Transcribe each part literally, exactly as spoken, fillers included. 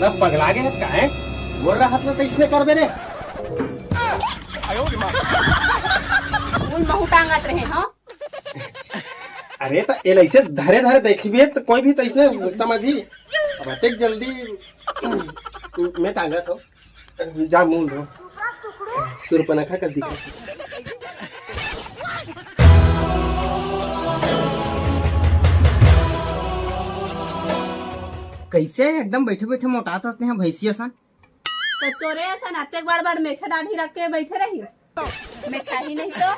ना पगला गे हस का, हैं? बोल रहा था तो इसने कर दे रे। उन महू टांगत रहे हो। अरे तो एला ऐसे धरे धरे देखबे तो कोई भी तो इसने समझी। अब अतेक जल्दी मैं टांगत हो। जा मूल रो। सुरपनखा कस दिखा। कैसे एकदम बैठे बैठे मोटात हस तेहा भैंसिया सन। तो तोरे असन अतेक बड़ बड़ मेछा दाढ़ी रख के बैठे रही। मेछा ही नहीं तो।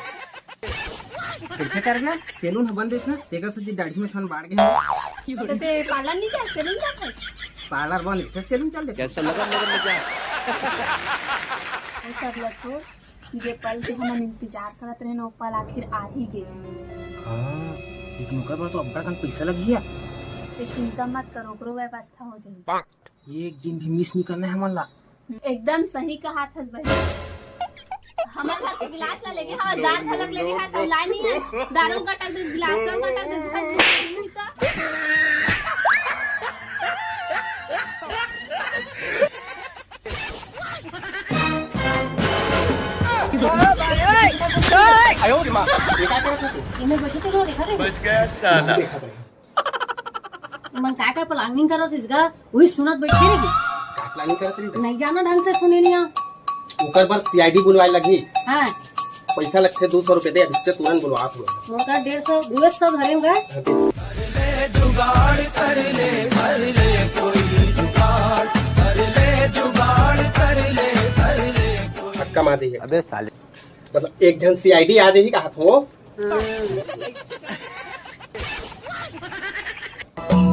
कैसे करना? सैलून ह बंद इसना, तेकर से दाढ़ी में थन बाढ़ गए। तो ते पार्लर नहीं जाए, सैलून जाए? पार्लर बंद है, सैलून चल देते। कैसा लगा मेरा मजाक? वो सब ला छोड़, जे पल के हमन इंतजार करत रहे ना, वो पल आखिर आ ही गे। हाँ, लेकिन ओकर बर तो अब्बड़ कन पैसा लगही। ते चिंता मत कर, ओकरो व्यवस्था हो जाही। एक दिन भी मिस नहीं करना है हमन ला। एकदम सही कहा थस भाई। हमर घर के गिलास ला लेगे हवस, दार घलक लेगे हवस, सब लाई नहीं है। दारू गटक दे, गिलास सब गटक दे, सब नहीं तो। ये का करत हस? ये मैं बैठे थे, वो देखा थे। बच गया साला। देखा भाई। मन का का प्लानिंग करत हस गा? वही सुनत बैठे रही। का प्लानिंग करत रही? नहीं जाना ढंग से सुने नहीं आ। ओकर बर सीआईडी बुलवाए लगी। हाँ। पैसा लगथे दो सौ रुपये दे, अभी तुरंत बुलवा तू। मोर का डेढ़ सौ, दो सौ धरे होगा। हाँ, दे। धक्का मार दे। अबे साले। मतलब एक झन सीआईडी आ जाही कहा थो।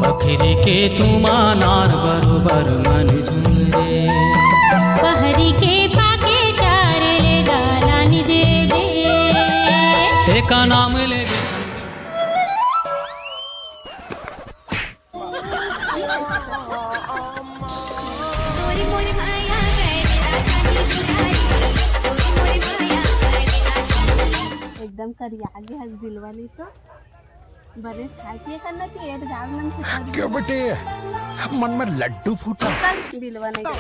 बखरी के तुमा नार बरोबर मन झुमरे। पहरी के पाके चार ले गाला नि देबे। तेका नाम ले। एकदम करिया गे हस बिलवा नहीं तो। बने खाए पिए करना चाहिए, तो गाँव मन से कर क्यों बेटे? मन में लड्डू फूटा। कर बिलवा नहीं तो।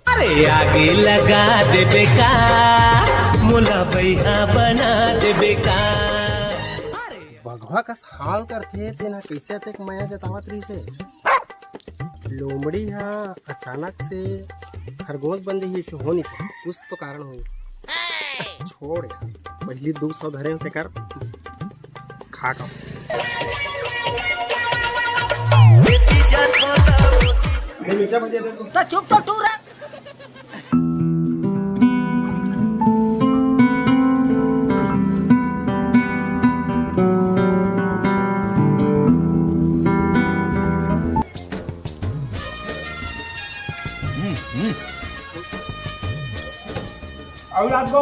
अरे आगे लगा देबे का, मोला बइहा बना देबे का। बघवा कस हाल करथे, तेना कइसे अतेक मया जतावत रहिसे? लोमड़ी ह अचानक से खरगोश बन जही, अइसे हो नहीं सकत, कुछ तो कारण होही। छोड़ यार, पहिली दू सौ धरे हों तेकर खा का। ये मीठा भजिया दे दो। तो चुप तो टूरा। अभी रात को,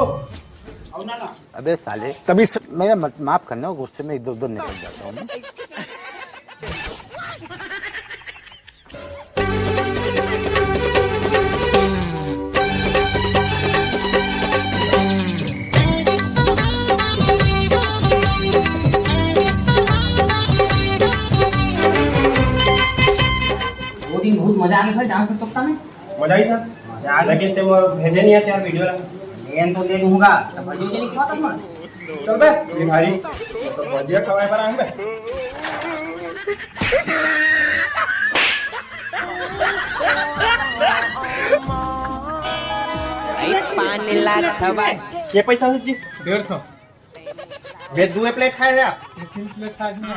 अभी ना ना। अबे साले, तभी स- मेरा मत, माफ करना, गुस्से में इधर उधर निकल जाता हूँ मैं। वो दिन बहुत मजा आ गया था डांस प्रतियोगिता में। मजा आई सर। मजा आ गया। लेकिन ते मोर भेजे नहीं है यार वीडियो ला। लेन तो ले लूंगा, तो वीडियो के लिए क्या था? चल बे भिखारी, तो भजिया खवाए बर आए बे। भाई, पाँच लाख खवाए। ये पैसा हो जी? डेढ़ सौ। बे दुए प्लेट खाए हैं आप? तीन प्लेट खाए हैं।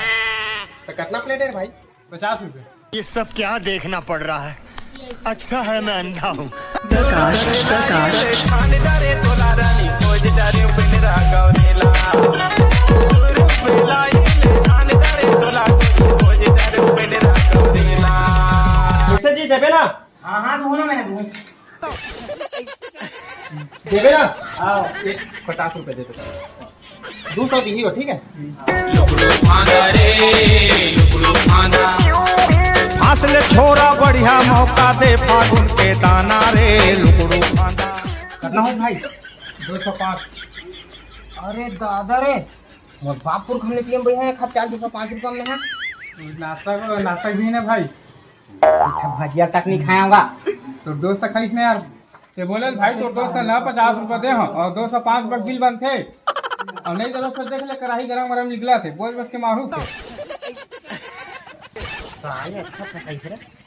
तो कितना प्लेट है भाई? पचास रुपये। ये सब क्या देखना पड़ रहा है? अच्छा है मैं अंधा हूँ। प्रकाश, प्रकाश। कैसे जी, देबे ना? हाँ, हाँ, दूँ ना, मैं दूँ। देबे ना? हाँ। एक पचास रुपये दे दो। दो सौ दी हो, ठीक है? लुकड़ू फांदा रे, लुकड़ू फांदा। हंस ले छोरा, बढ़िया मौका दे फागुन के दाना रे, लुकड़ू फांदा। कितना हो भाई? दो सौ पाँच। अरे दादा रे, मोर बाप पुरखा ने पिए भैया, एक हाथ चाल दो सौ पाँच रुपया में है। नाश्ता को, नाश्ता भी ना भाई। अच्छा, भजिया तक नहीं खाया होगा। तो दोस्त खाइस ना यार। ये बोले, "भाई, तो दोस्त ना पचास रुपया दे हम, और दो सौ पाँच रुपया बिल बनते, और नहीं तो फिर देख ले, कढ़ाई गरम गरम निकला थे, बोझ बोझ के मारू थे।" साले अच्छा फंसाई थे रे।